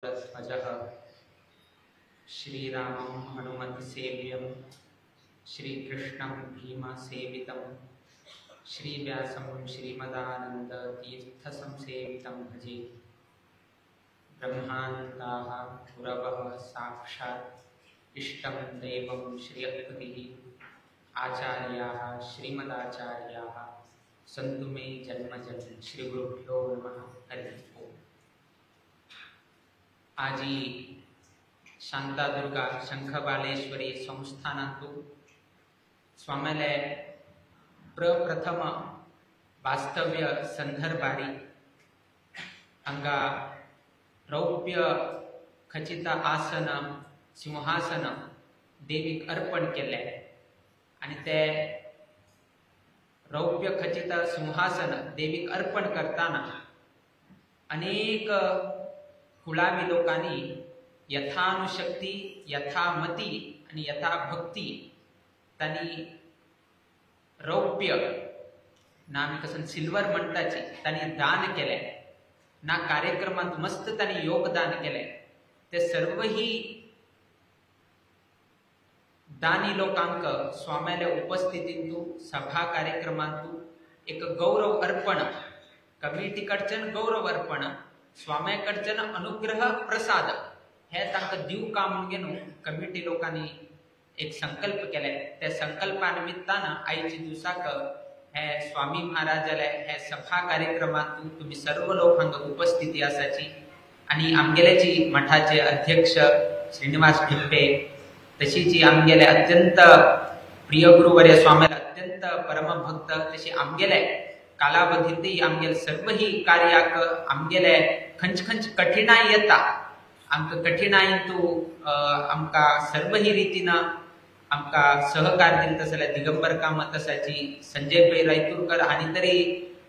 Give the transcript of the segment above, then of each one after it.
ध्वजः श्रीरामं हनुमत्सेव्यं श्रीकृष्णं भीमसेवितं श्रीव्यासं श्रीमदानन्दतीर्थसंसेवितं भजे। ब्रह्मानन्दाः गुरवः साक्षात् इष्टं दैवं श्रीयपतिः आचार्याः श्रीमदाचार्याः सन्तु मे जन्म जन्म। श्री गुरुभ्यो नमः। हरि ओम। आजी शांतादुर्गा शंखबालेश्वरी संस्थानांतु स्वाम्याले प्रप्रथम वास्तव्य संदर्भारी हांगा रौप्य खचित आसन सिंहासन देवीक अर्पण केले आणि ते रौप्य खचित सिंहासन देवीक अर्पण करताना अनेक कुळावी लोकांनी यथानुशक्ती यथामती आणि यथाभक्ती तांणी रौप्य ना आमी कसं सिल्वर म्हणटाची तांणी दान केले ना कार्यक्रमात मस्त तांणी योगदान केले। ते सर्वही दानी लोकांक स्वाम्याले उपस्थितींतु सभा कार्यक्रमांतु एक गौरव अर्पण कमिटी कडच्यान गौरव अर्पण स्वाम्याकडच्यान अनुग्रह प्रसाद हे तांकां दिवका म्हणून न्हू कमिटी लोकांनी एक संकल्प केले। त्या संकल्पा निमित्तान आयचे दिवसाक हे स्वामी महाराजाले हे सभा कार्यक्रमांतु तुम्ही सर्व लोक हांगा उपस्थिती आसाची आणि आमगेल्याची मठाचे अध्यक्ष श्रीनिवास ठिप्पे तशीची आमगेले अत्यंत प्रिय गुरुवर्य स्वाम्याला अत्यंत परमभक्त तशी आमगेले कालावधीतही आमगेले सर्वही कार्याक आमगेले खंच खंच कठिणाई येता आमकां कठिणाईंतू आमकां सर्वही रितीन आमकां सहकार दिता जाल्यार दिगंबर कामत आसाची संजय पै रायतूरकर हांणी तरी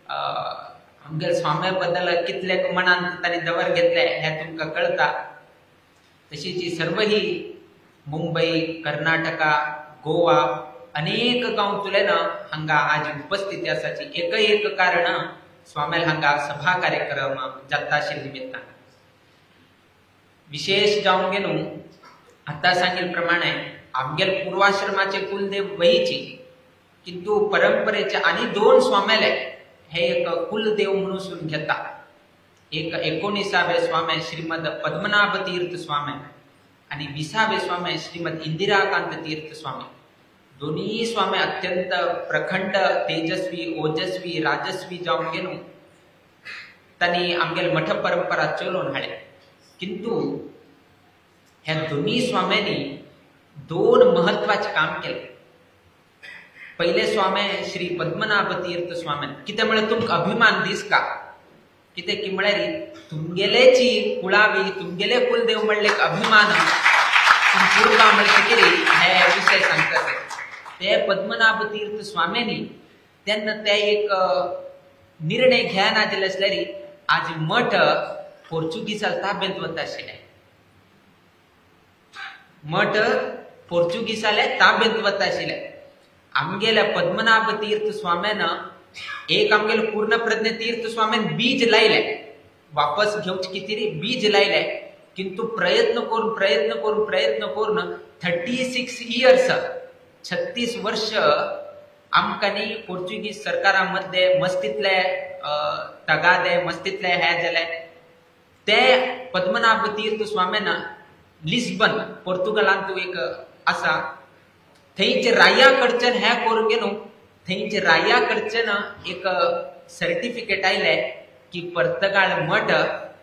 आमगेले स्वाम्या बद्दल कितले मनान तांणी दवर घेतले हें तुमकां कळटा। तशीच सर्वही मुंबई कर्नाटका गोवा अनेक गांवतुल्यान हांगा आज उपस्थिती आसाची एक एक कारण स्वाम्याल हांगा सभा कार्यक्रम जाता आशिल्ल्या निमित्तान विशेष जावन न्हू आतां सांगिल्ले प्रमाणे आमगेले पूर्वाश्रमाचे कुलदेव वहीची किंतु परंपरेचे आनी दोन स्वाम्याले हे एक कुलदेव म्हणून घेता। एक 19वे स्वामी श्रीमद पद्मनाभ तीर्थ स्वामी आणि 20वे स्वामी श्रीमद इंदिराकांत तीर्थ स्वामी दोन्ही स्वामी अत्यंत प्रखंड तेजस्वी ओजस्वी राजस्वी जावन न्हू तांणी आमगेले मठ परंपरा चलोवन हाडले। किंतु ह्या दोन्ही स्वाम्यांनी दोन महत्वाचे काम केले। पहिले स्वामी श्री पद्मनाभ तीर्थ स्वामी कितें म्हळ्यार तुमकां अभिमान दीस का कितें की म्हळ्यार तुमगेलेची कुळावी तुमगेले कुलदेव म्हणले एक अभिमान पूर्वा म्हणचे कितें हे विशय सांगता ते पद्मनाभ तीर्थ स्वाम्यांनी तेन्ना ते एक निर्णय घेना दिले आसल्यार आज मठ पोर्चुगीजां ताब्यांत वता आशिल्लें। मठ पोर्चुगीजाले ताब्यांत वता आशिल्लें। आमगेल्या पद्मनाभ तीर्थ स्वाम्यान एक आमगेले पूर्णप्रज्ञ तीर्थ स्वाम्यान बीज लायले वापस घेवचे कितें बीज लायले किंतु प्रयत्न करून प्रयत्न करून प्रयत्न करून 36 इयर्स 36 वर्ष आमकां न्ही पोर्चुगीज सरकारा मदले मस्तीतले तगादे मस्तीतले हे जाले ते पद्मनाभ तीर्थ स्वाम्यान लिस्बन पोर्तुगालांत एक आसा थंयचे राया कडच्यान हें करून न्हू थंयचे राया कडच्यान एक सर्टिफिकेट आयलें की पर्तगाळ मठ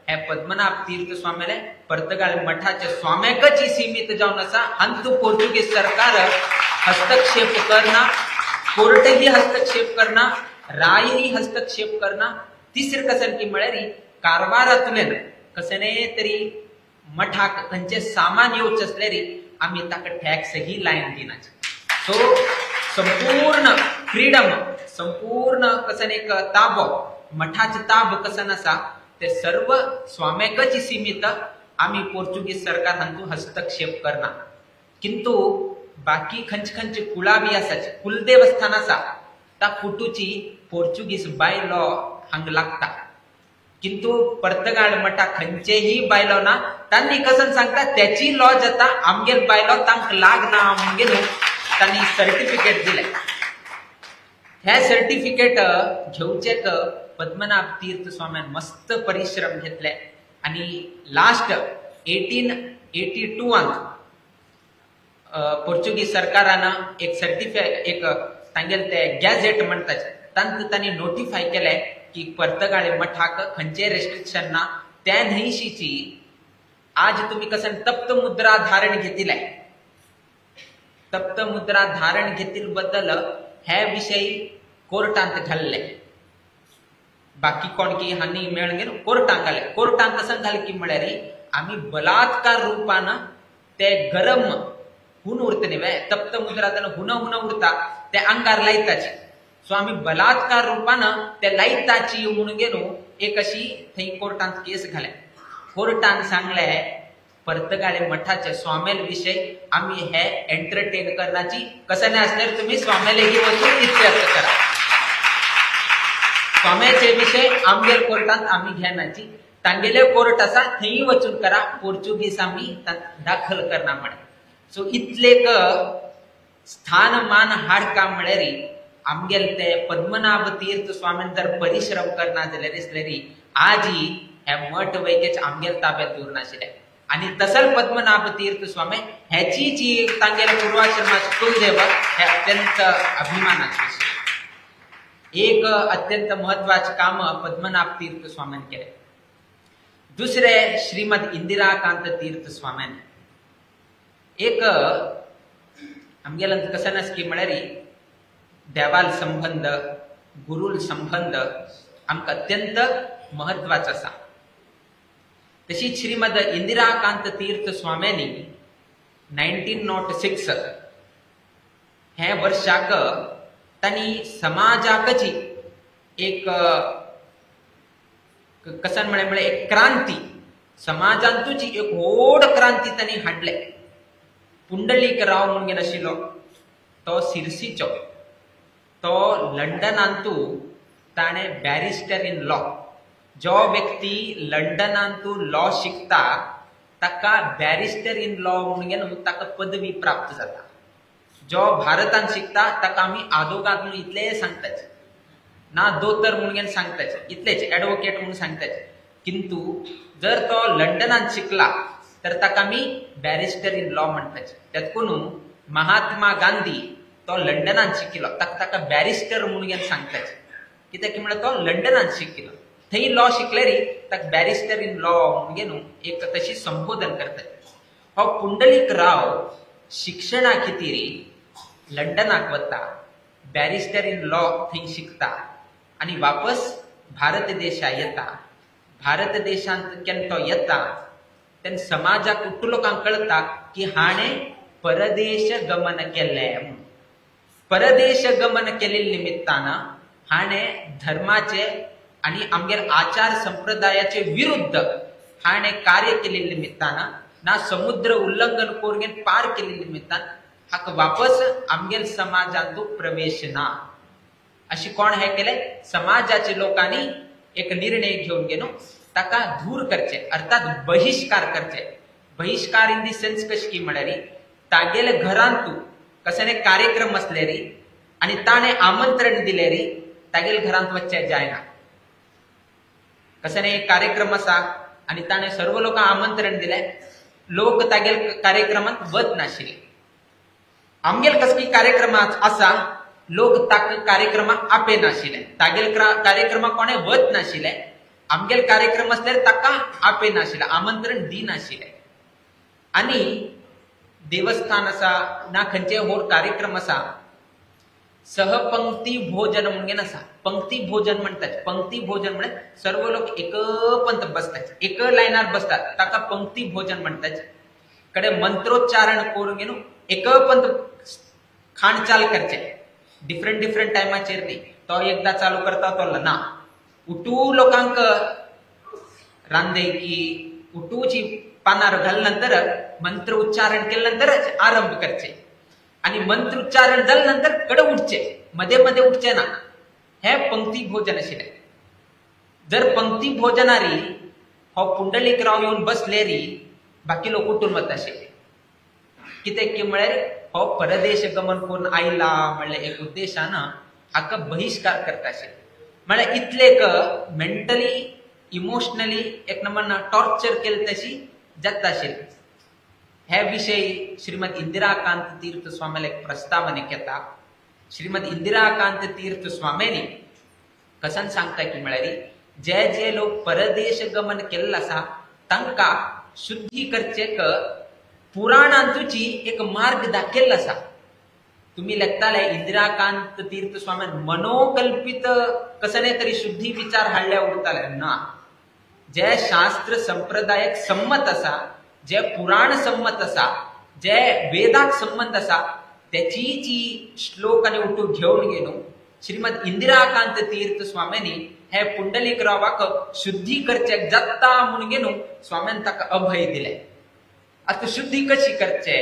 हे पद्मनाभ तीर्थ स्वाम्याले पर्तगाळ मठाचे स्वाम्याकच सीमित जावन आसा हातूंत पोर्तुगीज सरकार हस्तक्षेप करना कोर्टही हस्तक्षेप करना रायही हस्तक्षेप करना। तिसरें कशें की म्हळ्यार कारवारांतल्यान कशें तरी मठाक खंयचें सामान येवचें आसल्यार आमी ताका टॅक्स ही लायन दिनाचे। सो संपूर्ण फ्रीडम संपूर्ण कशें एक ताबो मठाचो ताबो कसन आसा ते सर्व स्वाम्याकच सीमित आमी पोर्चुगीज सरकार हातूंत हस्तक्षेप करना। किंतु बाकी खंयचे खंयचे कुळावी आसाचे कुलदेवस्थान आसा ता फुटूची पोर्चुगीज बाय लॉ हांगा लागता। किंतु पर्तगाळ मठा खंयचेही बायलो ना तांणी कसन सांगता त्याची लॉ जाता आमगेर बायलो तांक लागना म्हणून तांणी सर्टिफिकेट दिले. हे सर्टिफिकेट घेवचेक पद्मनाभ तीर्थ स्वाम्यान मस्त परिश्रम घेतले आनी लास्ट 1882 पोर्चुगीज सरकारान एक सर्टिफिकेट एक तांगेले ते गॅझेट म्हणटात तांकां तांणी नोटिफाय केले की पर्तगाळे मठाक खंयचे रेस्ट्रिक्शन ना. त्या न्हयशीची आज तुम्ही कसं तप्त मुद्रा धारण घेतिले, तप्त मुद्रा धारण घेतील बद्दल हे विषयी कोर्टांत घाल्ले. बाकी कोण की हांणी मेळून घेवन कोर्टांत घाले. कोर्टांत कसं घाले की म्हळ्यार आमी बलात्कार रूपान ते गरम हुन उरता न्ही वे तप्त मुद्रा तेन्ना हुन हुन उरता ते अंगार लायताची. सो आमी बलात्कार रूपान ते लायताची म्हणून घेवन एक अशी थंय कोर्टांत केस घाले. कोर्टान सांगले पर्तगाळे मठाचे स्वामेल विषय आमी हे एंटरटेन करण्याची कसं नाही असल्यार तुम्ही स्वामेलेगी वचून इत्यर्थ करा. स्वाम्याचे विषय आमगेर कोर्टांत आमी घेनाची, तांगेले कोर्ट आसा थंय वचून करा, पोर्चुगीज आमी दाखल करना म्हणे. सो इतलेक स्थानमान हाडका म्हळ्यार आमगेले ते पद्मनाभ तीर्थ स्वामीन जर परिश्रम करना जाल्यार आसल्यार आजी हे मठ वैकेच आमगेर ताब्यात उरनाशिल्ले. आनी तसल पद्मनाभ तीर्थ स्वामी हेची जी तांगेले पूर्वाश्रमाचे कुलदेव हे अत्यंत अभिमानाचे विषय. एक अत्यंत महत्वाचे काम पद्मनाभ तीर्थ स्वाम्यान केले. दुसरे श्रीमद इंदिराकांत तीर्थ स्वाम्यान एक आमगेले कसं नासकी म्हळ्यार देवाल संबंध गुरुल संबंध आमकां अत्यंत महत्वाचो आसा. तशीच श्रीमद इंदिराकांत तीर्थ स्वाम्यांनी 1906 हे वर्षाक तांणी समाजाकच एक कसन म्हळें म्हळ्यार एक क्रांती समाजांतूच एक व्हड क्रांती तांणी हाडले. पुंडलीक राव म्हणून आशिल्लो तो सिरसीचो, तो लंडनांतू ताणें बॅरिस्टर इन लॉ, जो व्यक्ती लंडनांतू लॉ शिकता ताका बॅरिस्टर इन लॉ म्हणून ताका पदवी प्राप्त जाता. जो भारतान शिकता ताका आमी आदोगाद म्हणून इतलें सांगतात ना दोतर म्हणून सांगतात इतलेच एडवोकेट म्हणून सांगतात. किंतु जर तो लंडनान शिकला तर ताका आमी बॅरिस्टर इन लॉ म्हणटात. त्यात महात्मा गांधी तो लंडनान शिकिल्लो ताका ताका बॅरिस्टर म्हणून सांगतात. कित्याक म्हळ्यार तो लंडनान शिकिल्लो थंय लॉ शिकल्यारी ताका बॅरिस्टर इन लॉ म्हणून एक तशी संबोधन करतात. हो पुंडलीक राव शिक्षणा खातीर लंडनाक वता, बॅरिस्टर इन लॉ थंय शिकता आनी वापस भारत देशा येता. भारत देशांत केन्ना तो येता तेन्ना समाजाक उट्टू लोकांक कळटा की हाणें परदेश गमन केल्लें म्हणून. परदेश गमन केल्ले निमित्तान हाणें धर्माचे आनी आमगेर आचार संप्रदायाचे विरुद्ध हाणें कार्य केल्ले निमित्तान ना समुद्र उल्लंघन करून पार केल्ले निमित्तान हाका वापस आमगेर समाजांत प्रवेश ना. अशी कोण हे केले समाजाचे लोकांनी एक निर्णय घेवन घेवन ताका दूर करचे, अर्थात बहिष्कार करचे. बहिष्कार इन the sense कशी की म्हळ्यार तागेले घरांतू कसले कार्यक्रम आसलेरी आनी ताणें आमंत्रण दिलेरी तागेले घरांत वचचें जायना. कसले एक कार्यक्रम आसा आनी ताणें सर्व लोकांक आमंत्रण दिलें, लोक तागेले कार्यक्रमांत वच नाशिल्ले. आमगेले कसली कार्यक्रम आसा लोक ताका कार्यक्रमाक आपयनाशिल्ले, तागेले कार्यक्रमाक कोणें वच नाशिल्ले. आमगेले कार्यक्रम आसल्यार ताका आपयनाशिल्ले, आमंत्रण दिनाशिल्ले. आनी देवस्थान आसा ना खंयचे व्हड कार्यक्रम आसा सहपंक्ती भोजन म्हणून आसा. पंक्ती भोजन म्हणटात. पंक्ती भोजन म्हळ्यार सर्व लोक एकपंत बसतात, एक लायनार बसतात ताका पंक्ती भोजन म्हणटात. कडे मंत्रोच्चारण करून घेवन एकपंत खाणचाल करचे, डिफरंट डिफरंट टायमाचेर न्ही. तो एकदा चालू करता तो ना उठू लोकांक रांदे की उठूची पानार घाल नंतर मंत्र उच्चारण केल्या नंतरच आरंभ करचे आणि मंत्र उच्चारण जाल्या नंतर कडे उठचे, मध्ये मध्ये उठचे ना. हे पंक्ती भोजन आशिल्लें. जर पंक्ती भोजनारी हो पुंडलीकराव येवन बसलेरी बाकी लोक उठून वता आशिल्ले. कित्याक की म्हळ्यार हो परदेश गमन करून आयला म्हणल्यार एक उद्देशान हाका बहिश्कार करता आशिल्ले. म्हळ्यार इतलेक मेंटली इमोशनली एक नंबर टॉर्चर केले तशी जाता आशिल्ली. हे विशय श्रीमद इंदिराकांत तीर्थ स्वामीला एक प्रस्तावने येता. श्रीमद इंदिराकांत तीर्थ स्वामींनी कसन सांगता की म्हळ्यार जे जे लोक परदेश गमन केल्ले आसा तांकां शुद्धी करचेक पुराणांतुची एक मार्ग दाखयल्लो आसा. तुम्ही लेखताले इंदिराकांत तीर्थ स्वामीन मनोकल्पित कसने तरी शुद्धी विचार हाडले उरताले ना. जे शास्त्र संप्रदायक संमत आसा, जे पुराण संमत आसा, जे वेदाक संबंध आसा त्याची जी श्लोक आनी उठू घेवन गेलो श्रीमद इंदिराकांत तीर्थ स्वामींनी हे पुंडलीकरावाक शुद्धी करचे जाता म्हणून घेवन स्वामीन ताका अभय दिले. आतां शुद्धी कशी करचे?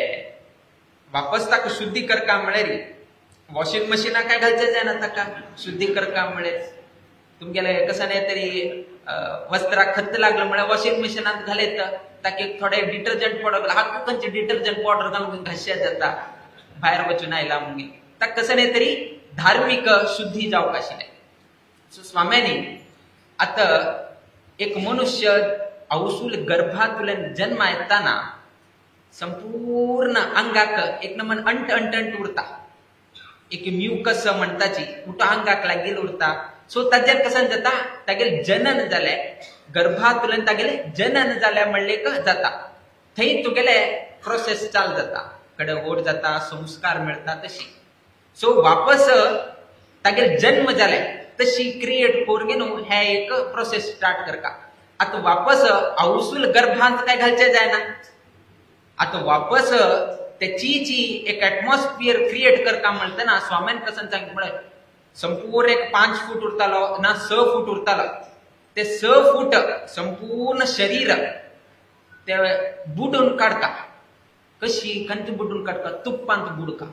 वापस ताका शुद्धी करका म्हळ्यार वॉशिंग मशिना काय घालचे जायना ताका शुद्धी करका म्हळ्यार. तुमगेले कसं नाही तरी वस्त्राक खत लागलं म्हळ्यार वॉशिंग मशिनात घालयत ताका एक थोडे डिटर्जंट पावडर, हाका खंयचे डिटर्जंट पावडर घालून घाशे जाता भायर वचून आयला म्हणून ताका कसं नाही तरी धार्मिक शुद्धी जावंक आशिल्लें. सो स्वाम्यांनी आतां एक मनुष्य अवसूल गर्भातल्यान जन्म येताना संपूर्ण अंगाक एक नमन अंट अंट अंट उरता, एक म्युकस म्हणटाची उठो अंगाक लागिल्लो उरता. सो ताजेर कसन जाता तागेले जनन जालें, गर्भातल्यान तागेले जनन जालें म्हणलें जाता, थंय तुगेले प्रोसेस चालू जाता, कडे व्हड जाता, संस्कार मेळटा तशी. सो वापस तागेले जन्म जाले तशी क्रिएट करून न्हू हे एक प्रोसेस स्टार्ट करता. आतां वापस अवसूल गर्भांत काय घालचें जायना. आतां वापस त्याची जी एक एटमॉस्फियर क्रिएट करता म्हणटना स्वाम्यान कसन सांग म्हळ्यार संपूर्ण एक 5 फूट उरतालो ना 6 फूट उरतालो, ते 6 फूट संपूर्ण शरीर ते बुडून काडटा. कशी खंय बुडून काडटा? तुप्पांत बुडका.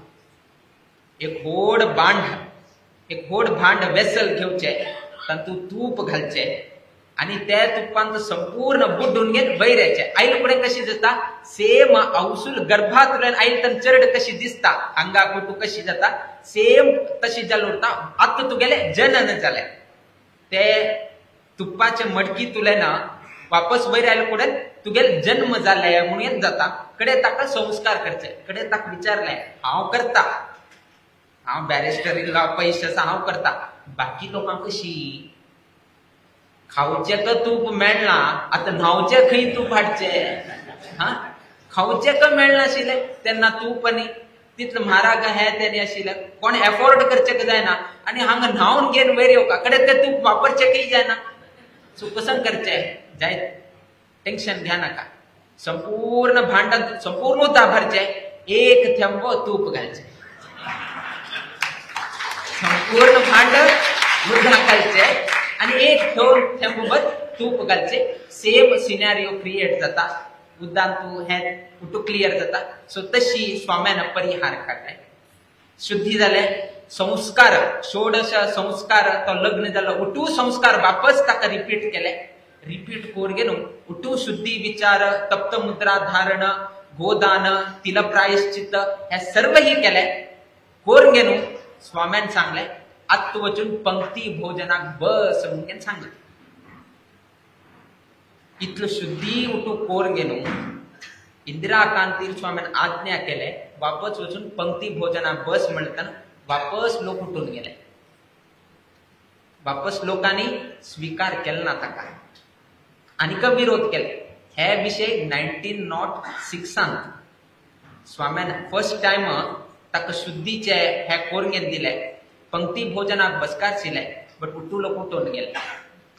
एक व्हड बांड, एक व्हड भांड वेसल घेवचें, तातूंत तूप घालचें आनी ते तुपांत संपूर्ण बुडून घेवन वयर येचें. आयल फुडें कशी दिसता? सेम अवसूल गर्भातल्यान आयल तर चरड कशी दिसता, आंगा कुटू कशी जाता सेम तशी जाल उरता. आतां तुगेलें जनन जालें, ते तुपाचे मडकी तुलें वापस वयर आयले फुडें तुगेले जन्म जाले म्हणून जाता. कडे ताका संस्कार करचे, कडे ताका विचारलें हांव करता, हांव बॅरिस्टर इल्लो पयशे आसा हांव करता, बाकी लोकांक कशी खावचें का तूप मेळना, आतां न्हावचें खंय तूप हाडचें? हा, खावचें का मेळनाशिल्लें तेन्ना तूप आनी तितलें म्हारग हें तें आशिल्लें, कोण एफोर्ड करचें का जायना आनी हांगा न्हावन घेवन वयर येवका कडे तें तूप वापरचें कय जायना. सो कसं करचें? जायत टेंशन घ्या नाका, संपूर्ण भांडांत संपूर्ण उदक भरचें, एक थेंबो तूप घालचें, संपूर्ण भांड उदक घालचें आनी एक थेंबभर तूप घालचें. सेम सिनारियो क्रिएट जाता, उद्दान तूं हें उठू क्लियर जाता. सो तशी स्वाम्यान परिहार काडले. शुद्धी जालें, संस्कार षोडश संस्कार तो लग्न जालो उठू संस्कार वापस ताका रिपीट केले. रिपीट करून घेवन उठू शुद्धी विचार, तप्त मुद्रा धारण, गोदान, तिल प्रायश्चित हे सर्वही केले. करून घेवन स्वाम्यान सांगलें आत्त वचून पंक्ती भोजनाक बस म्हणून सांगलें. इतलो शुद्धी उठू कोर घेवन इंदिराकांत स्वाम्यान आज्ञा केले वापस वचून पंक्ती भोजनाक बस म्हणटना वापस लोक उठून गेले. वापस लोकांनी स्वीकार केलो ना ताका आनीक विरोध केले. हे विशय 1906 स्वाम्यान फर्स्ट टायम ताका शुद्धीचे हे कोर घेवन दिले, पंक्ती भोजनाक बसकार शिले, बट उठू लोक उठून गेले.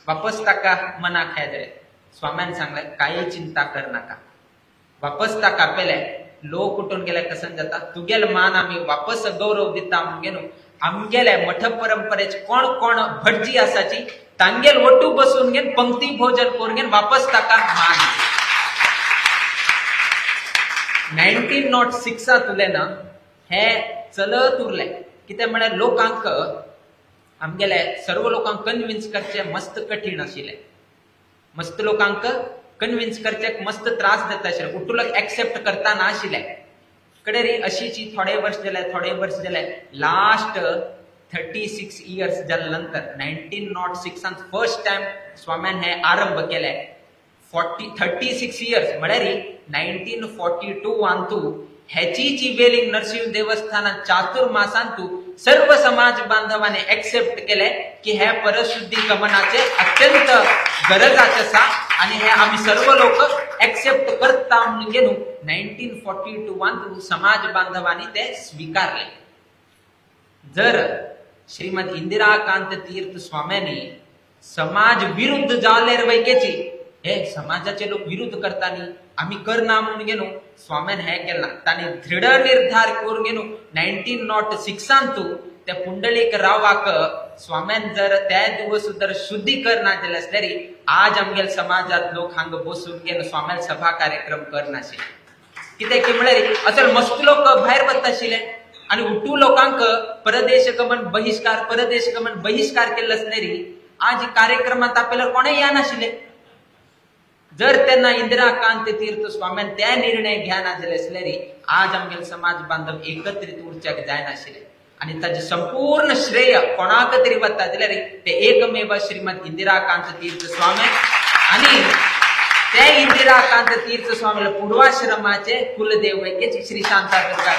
वापस ताका मनाक हे जालें. स्वाम्यान सांगलें कांय चिंता कर नाका. वापस ताका पेले लोक उठून गेले कसन जाता, तुगेल मान आमी वापस गौरव दिता म्हणून न्हू आमगेले मठ परंपरेचे कोण कोण भटजी आसाची तांगेल वटू बसून घेवन पंक्ती भोजन करून घेवन वापस ताका मान. 1906 उरलें ना हे चलत उरलें. कितें म्हळ्यार लोकांक आमगेले सर्व लोकांक कन्विन्स करचे मस्त कठीण आशिल्लें, मस्त लोकांक कन्विन्स करचे मस्त त्रास जाता आशिल्ले, उठूलक एक्सेप्ट करता नाशिल्ले. कडेरी अशीची थोडे वर्ष जाले, थोडे वर्ष जाले, लास्ट 36 इयर्स जाले नंतर 1906 फर्स्ट टायम स्वाम्यान हे आरंभ केले. 36 इयर्स म्हळ्यार 1942 अंतू हेची वेलिंग नरसिंह देवस्थानात चातुर्मासांतू सर्व समाज बांधवाने एक्सेप्ट केले की हे परशुद्धी गमनाचे अत्यंत गरजाचे आसा आणि हे आम्ही सर्व लोक एक्सेप्ट करता म्हणून घेऊन 1942 अंतू समाज बांधवांनी ते स्वीकारले. जर श्रीमद इंदिराकांत तीर्थ स्वाम्यांनी समाज विरुद्ध जाले वैकेची हे समाजाचे लोक विरुद्ध करतानी आम्ही करना म्हणून घेऊन स्वाम्यान हे केला, तांणी दृढ निर्धार करून घेऊन 1906 अंतू त्या पुंडलीक रावाक स्वाम्यान जर त्या दिवस जर शुद्धी करना दिले असल्यारी आज आमगेल समाजात लोक हांगा बसून घेऊन स्वाम्यान सभा कार्यक्रम करनाशिल्ले. कित्याक की म्हळ्यार असल मस्त लोक भायर वताशिल्ले आणि उठू लोकांक परदेश गमन बहिष्कार, परदेश गमन बहिष्कार केल्लो असल्यारी आज कार्यक्रमात आपल्याला कोणेय येनाशिल्ले. जर त्यांना इंदिराकांत तीर्थ स्वाम्यान त्या निर्णय घ्या जाले असल्यारी आज आमगेल समाज बांधव एकत्रित उरच्याक जायनाशिल्ले आणि ताजे संपूर्ण श्रेय कोणाक तरी वता जाल्यार ते एकमेव श्रीमद इंदिराकांत तीर्थ स्वामी आणि ते इंदिराकांत तीर्थ स्वामीला पूर्वाश्रमाचे कुलदेव श्री शांतादुर्गा.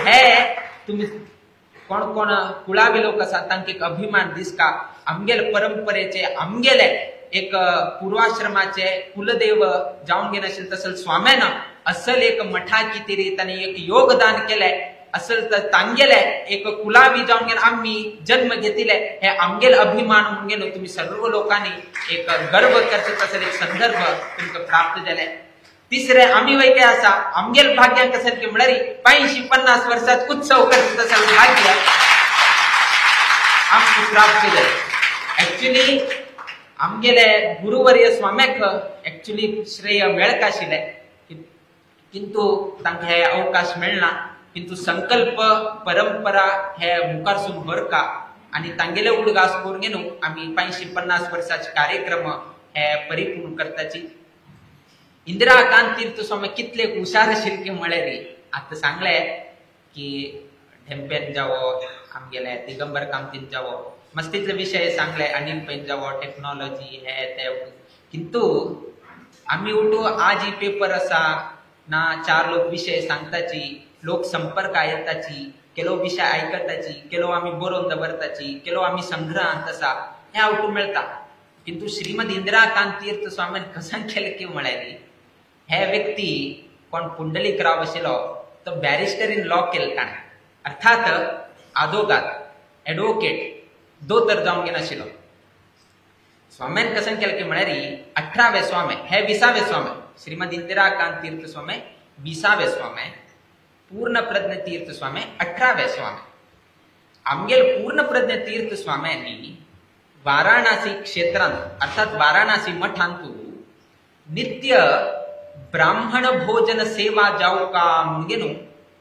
हे तुम्ही कोण कोण कुळावे लोक आसा तांकां एक अभिमान दिसता आमगेले परंपरेचे आमगेले एक पूर्वाश्रमाचे कुलदेव जावन घेनाशिल्ले तसल स्वाम्यान असल एक मठाची तरी तांणी एक योगदान केले, असल तर तांगेले एक कुलावी जावन घेवन आमी जन्म घेतिले हे आमगेले अभिमान म्हणून घेवन तुमी सर्व लोकांनी एक गर्व करचे तसल एक संदर्भ तुमकां प्राप्त जाले. तिसरे आमी वैके आसा आमगेले भाग्यांक कशें की म्हळ्यार 85-50 वर्सांत उत्सव करचे तसल भाग्य आमकां प्राप्त जालें. एक्चुअली आमगेले गुरुवर्य स्वाम्याक एक्चुअली श्रेय मेळकाशिल्लें, किंतु तांकां हे अवकाश मेळना, किंतु संकल्प परंपरा हे मुखारसून व्हरका आनी तांगेले उडगास करून घेवन आमी 85-50 वर्साचे कार्यक्रम हे परिपूर्ण करताची. इंदिराकांत तीर्थ स्वामी कितले हुशार आशिल्ले की म्हळ्यार आतां सांगलें की ढेंपेन जावो, आमगेले दिगंबर कामतीन जावो, मस्तीतले विषय सांगले, अनिल पैन जावो, टेक्नॉलॉजी हे ते, किंतु आमी उठू आज ही पेपर आसा ना चार लोक विषय सांगताची, लोक संपर्क येताची, केलो विषय आयकताची, केलो आमी बरोवन दवरताची, केलो आमी संग्रहांत आसा, हे आवटू मेळटा. किंतु श्रीमद इंदिराकांत तीर्थ स्वामीन कसन केलें की म्हळ्यार हे व्यक्ती कोण पुंडलीक राव आशिल्लो तो बॅरिस्टर इन लॉ केलें ताणें, अर्थात आदोगाद एडवोकेट दोतर जावन घेनाशिल्लो. स्वाम्यान कसन केलें की म्हळ्यार 18वे स्वामी हे 20वे स्वामी श्रीमद इंदिराकांत तीर्थ स्वामी 20वे स्वामी, पूर्ण प्रज्ञ तीर्थ स्वामी 18वे स्वामी. आमगेल पूर्ण प्रज्ञ तीर्थ स्वाम्यांनी वाराणसी क्षेत्रांत अर्थात वाराणसी मठांतू नित्य ब्राह्मण भोजन सेवा जावका म्हणून घेवन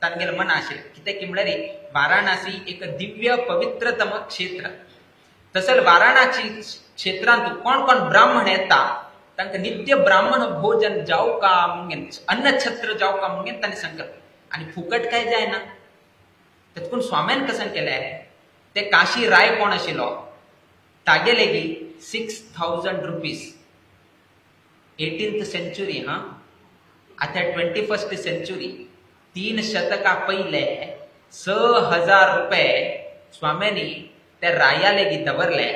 तांगेले मन आशिल्लें. कित्याक की म्हळ्यार वाराणसी एक दिव्य पवित्रतम क्षेत्र, तसंच वाराणसी क्षेत्रांत कोण कोण ब्राह्मण येता तांकां नित्य ब्राह्मण भोजन जावका म्हणून अन्नछत्र जावका म्हणून तांणी संकल्प आनी फुकट काय जायना. तेतून स्वाम्यान कशें केलें ते काशी राय कोण आशिल्लो तागेले की 6000 रुपीज 18th century, हा आतां 21st century, 3 शतका पयले 6000 रुपये स्वाम्यांनी त्या रायाले दवरले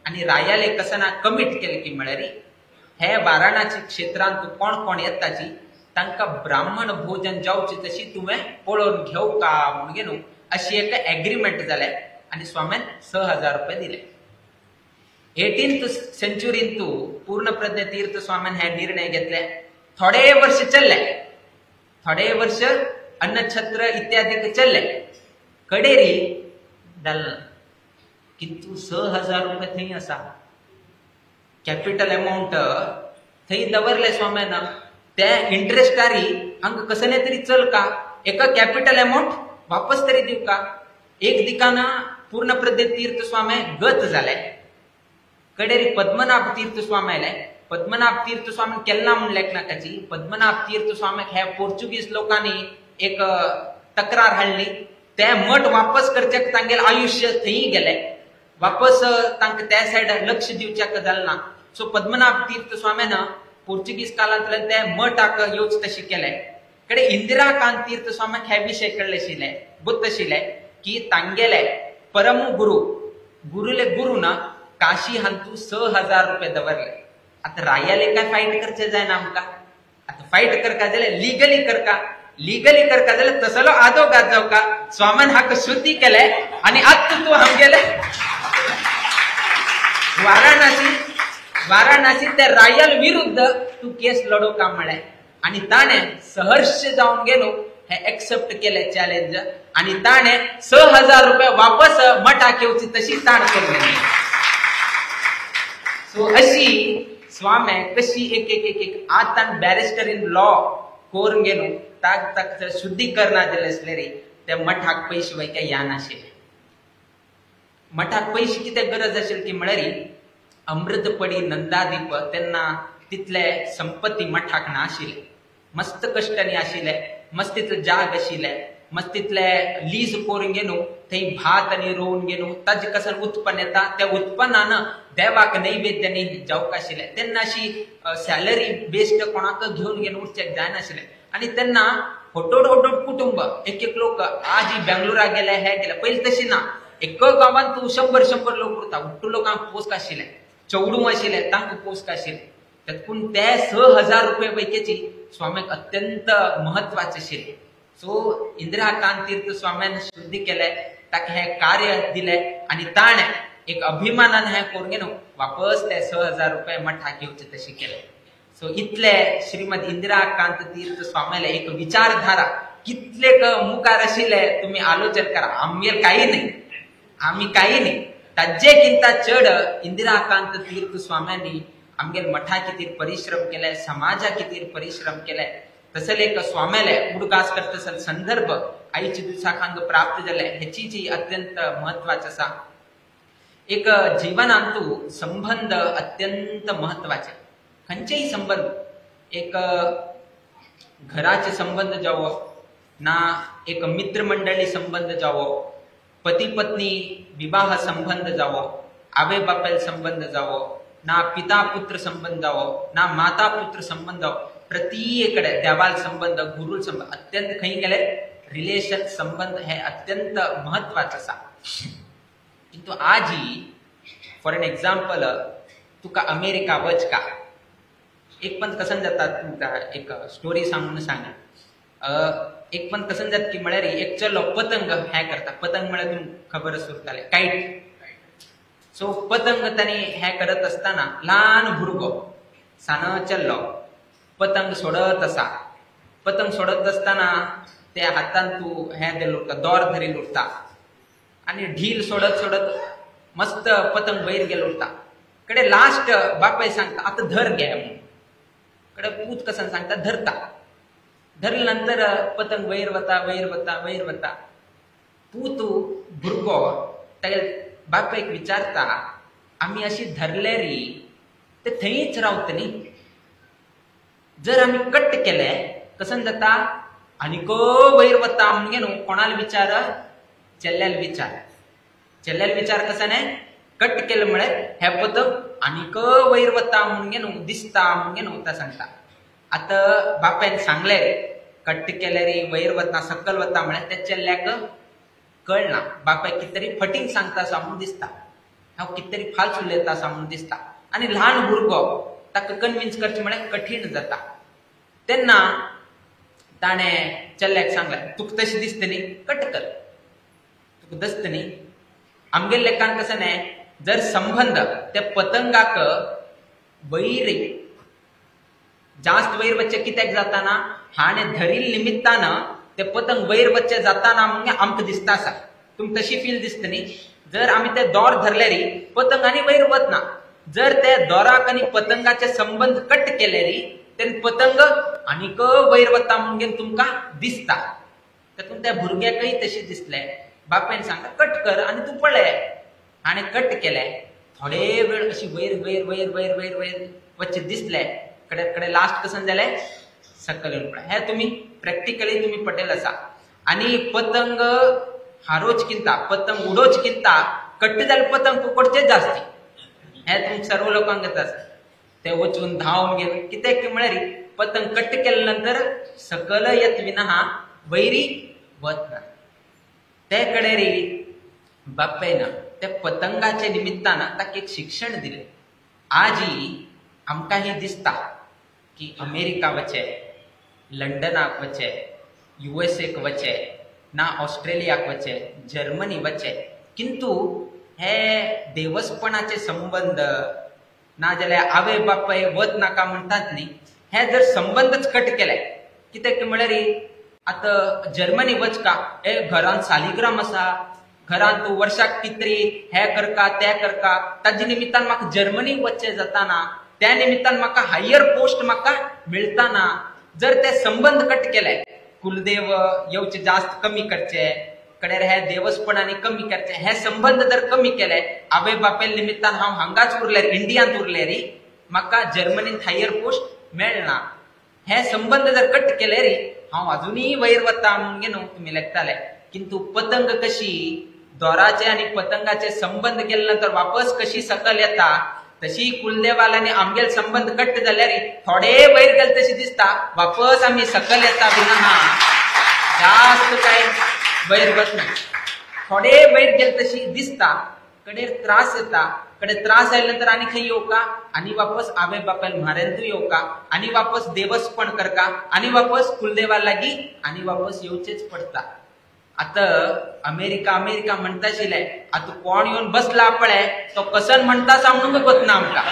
आनी रायाले कसं ना कमीट केले की म्हळ्यार हे वाराणसी क्षेत्रांत कोण कोण येताची तांकां ब्राह्मण भोजन जावचे तशी तुवें पळोवन घेवका म्हणून घेवन अशी एक एग्रीमेंट जालें आनी स्वाम्यान 6000 रुपये दिले. 18th सेंचुरीन तू पूर्णप्रज्ञ तीर्थ स्वाम्यान हे निर्णय घेतले. थोडे वर्ष चल्ले, थोडे वर्ष अन्नछत्र इत्यादी चल्ले, कडेरी जालें, किंतु 6000 रुपये थंय आसा, कॅपिटल अमाउंट थंय दवरले स्वाम्यान, ते इंट्रस्टारी हांगा कसले तरी चल का एका कॅपिटल अमाउंट वापस तरी दिवका. एक दिकाना पूर्णप्रज्ञ तीर्थ स्वामी गत जाले. कडेरी पद्मनाभ तीर्थ स्वामी आयले. पद्मनाभ तीर्थ स्वामी केन्ना म्हूण लेखनाकाची पद्मनाभ तीर्थ स्वामीक हे पोर्चुगीज लोकांनी एक तक्रार हाडली. ते मठ वापस करच्याक तांगेले आयुष्य थंय गेले, वापस तांकां त्या सायड लक्ष दिवच्याक जालें ना. सो पद्मनाभ तीर्थ स्वाम्यान पोर्चुगीज कालांतल्यान ते मठाक येवच तशें केलें. कडे इंदिराकांत तीर्थ स्वाम्याक हे विशय कळ्ळे आशिल्ले, गुत्त आशिल्ले की तांगेले परम गुरु गुरुले गुरुन काशी हांतू 6000 रुपये दवरले. आतां रायाले काय फायट करचे जायना आमकां, आतां फायट करका जाल्यार लिगली करका, लिगली करका जाल्यार तसलो आदोगाद जावका. स्वामान हाका शुद्धी केले आनी आत्तां तूं आमगेले वाराणसी वाराणसी त्या रायल विरुद्ध तूं केस लडोवका म्हळें. आनी ताणें सहर्ष जावन गेलो हे एक्सेप्ट केले चॅलेंज आनी ताणें 6000 रुपये वापस मठाक येवची तशी ताण केली. सो अशी स्वामी कशी एक एक एक एक आतां बॅरिस्टर इन लॉ करून गेलो ताक ताक शुद्धीकरणा दिलें आसलें रे त्या मठाक पयशे वय काय या नाशिल्ले. मठाक पयशे कित्याक गरज आशिल्ली ती म्हळ्यार अमृतपडी नंदादीप तेन्ना तितले संपत्ती मठाक नाशिल्ले, मस्त कश्टांनी आशिल्ले, मस्त तितले जाग आशिल्ले, मस्त तितले लीज करून घेवन थंय भात आनी रोवन घेवन ताजे कसन उत्पन्न येता त्या उत्पन्नान देवाक नैवेद्यानी जावंक आशिल्लें. तेन्ना अशी सॅलरी बेस्ड कोणाक घेवन घेवन उरचें जायनाशिल्लें. आनी तेन्ना होटोड होटोड कुटुंब एक एक लोक आज बेंगलोराक गेले हे गेले, पयलीं तशें ना. एक गांवांत तूं 100 100 लोक उरता, उट्टू लोकांक पोसक आशिल्लें, चवडू आशिल्लें तांकां पोसक आशिल्लें. पूण ते 6000 रुपये पैकीची स्वाम्याक अत्यंत महत्वाचे आशिल्ले. सो इंदिराकांत तीर्थ स्वाम्यान शुद्धी केले, ताका हे कार्य दिले आनी ताणें एक अभिमानान हें करून घेवन वापस ते 6000 रुपये मठाक येवचे तशें केले. सो इतले श्रीमद इंदिराकांत तीर्थ स्वाम्याले एक विचारधारा कितले मुखार आशिल्ले तुमी आलोचन करा. आमगेर काही न्ही, आमी काही न्ही, ताजे किंता चड इंदिराकांत तीर्थ स्वाम्यांनी आमगेर मठा खातीर परिश्रम केले, समाजा खातीर परिश्रम केले. तसले एक स्वाम्याले उडगास करतसल संदर्भ आयचे दिसाक हांगा प्राप्त जाले हेची जी अत्यंत महत्वाचें आसा. एक जीवनांतू संबंध अत्यंत महत्वाचे, खंयचेय संबंध, एक घराचे संबंध जावो ना एक मित्रमंडळी संबंध जावो, पती पत्नी विवाह संबंध जावो, आवय बापायल संबंध जावो ना पिता पुत्र संबंध जावो ना माता पुत्र संबंध जावो, प्रत्येकडे देवाल संबंध गुरु संबंध अत्यंत खंय गेले रिलेशन संबंध हे अत्यंत महत्वाचे आसा. किंतु आजी फॉर एन एग्जाम्पल तुका अमेरिका वच का एक पण कसन जाता तुमकां एक स्टोरी सांगून सांगा. एक पण कसन जाता की म्हळ्यार एक चलो पतंग हे करता, पतंग म्हळ्यार तुमकां खबर उरताले कायट. सो पतंग ताणी हे करत आसतना ल्हान भुरगो सान चल्लो पतंग सोडत आसा. पतंग सोडत आसतना त्या हातान तूं हे दिल उरता, दोर धरील उरता आनी ढील सोडत सोडत मस्त पतंग वयर गेल उरता. कडे लास्ट बापाय सांगता आतां धर गे म्हणून. कडे पूत कसन सांगता धरता, धरले नंतर पतंग वयर वता वयर वता वयर वता. पूत भुरगो तागे बापायक विचारता आमी अशी धरले री ते थंयच रावता न्ही, जर आमी कट केले कसन जाता आनीक वयर वता म्हणजे न्हू कोणाल विचार चेल्ल्याल विचार, चेल्ल्याल विचार कसा न्ही कट केले म्हळ्यार हे पतंग आनीक वयर वता म्हणजे न्हू दिसता म्हणजे न्हू ता सांगता. आतां बापायन सांगले कट केले री वयर वता सकल वता म्हळ्यार त्या चेल्ल्याक कळना, बापाय कितें तरी फटींग सांगता आसा म्हूण दिसता, हांव कितें तरी फाल्स उलयता आसा म्हूण दिसता. आनी ल्हान भुरगो ताका कन्विन्स करचें म्हळ्यार कठीण जाता. तेन्ना ताणें चेल्ल्याक सांगलें तुका तशें दिसता न्ही कट कर, तुका दसता न्ही. आमगेले लेखान कशें न्ही जर संबंध त्या पतंगाक वयर जास्त वयर वच्चें कित्याक जाता ना हाणें धरिल्ले निमित्तान ते पतंग वयर वच्चें जाता ना म्हणजे आमकां दिसता आसा, तुमकां तशी फील दिसता न्ही. जर आमी ते दोर धरले री पतंग आनी वयर वतना, जर ते दोराक आनी पतंगाचे संबंध कट केले री तेन्ना पतंग आनीक वयर वता म्हणजे तुमकां दिसता. तातूंत त्या भुरग्याकय तशें दिसलें. बापायन सांगला कट कर आनी तूं पळय. हाणें कट केलें. थोडे वेळ अशी वयर वयर वयर वयर वयर वयर वच्चे दिसले, कडे कडे लास्ट कसन जालें सकयल येवन पळय. हे तुमी प्रॅक्टिकली तुमी पटेल आसा. आनी पतंग हारोचकिंता पतंग उडोचकिंता कट्ट जाले पतंग पकडचेच जास्ती. हे तुमकां सर्व लोकांक येता. ते वचून धांवन घेवन कित्याक म्हळ्यार पतंग कट्ट केले नंतर सकल येत विना वैरी वतना. ते कडे रे बापायन त्या पतंगाच्या निमित्तान ताका एक शिक्षण दिलें. आजी आमकां ही दिसता की अमेरिका वचे, लंडनाक वचे, युएसएक वचे, ना ऑस्ट्रेलियाक वचे, जर्मनी वचे, किंतु हे देवस्पणाचे संबंध ना जाल्यार आवय बापाय वत नाका म्हणटात न्ही, हे जर संबंदच कट केले. कित्याक म्हळ्यार आतां जर्मनी वच का, हे घरांत सालिग्राम आसा, घरांत तूं वर्साक कितरी हे करका ते करका, ताजे निमित्तान म्हाका जर्मनी वचचें जाता ना, त्या निमित्तान म्हाका हायर पोस्ट म्हाका मेळटा ना. जर ते संबंध कट केले, कुलदेव येवचे जास्त कमी करचे, कडेर हे देवस्पणांनी कमी करचे, हे संबंध जर कमी केले, आवय बापाय निमित्तान हांव हांगाच उरले, इंडियांत उरले री, म्हाका जर्मनींत हायर पोस्ट मेळना. हे संबंध जर कट केले री हांव अजूनय वयर वता म्हणून न्हू तुमी लेखताले. किंतु पतंग कशी दोराचे आनी पतंगाचे संबंध केले नंतर वापस कशी सकल येता, तशी कुलदेवाल आनी आमगेल संबंध कट जाल्यार थोडे वयर गेले तशी दिसता, वापस आमी सकल येता विना जास्त काय वयर वचना. थोडे वयर गेले तशी दिसता, कडेर त्रास येता, कडे त्रास आयले नंतर आनी खंय येवका, आनी वापस आवय बापायल म्हाऱ्यांतूय येवका, आनी वापस देवस्पण करका, आनी वापस कुलदेवा लागीं आनी वापस येवचेच पडटा. आतां अमेरिका अमेरिका म्हणटा आशिल्ले, आतां कोण येवन बसला पळय तो कसन म्हणटा म्हणूंक वतना आमकां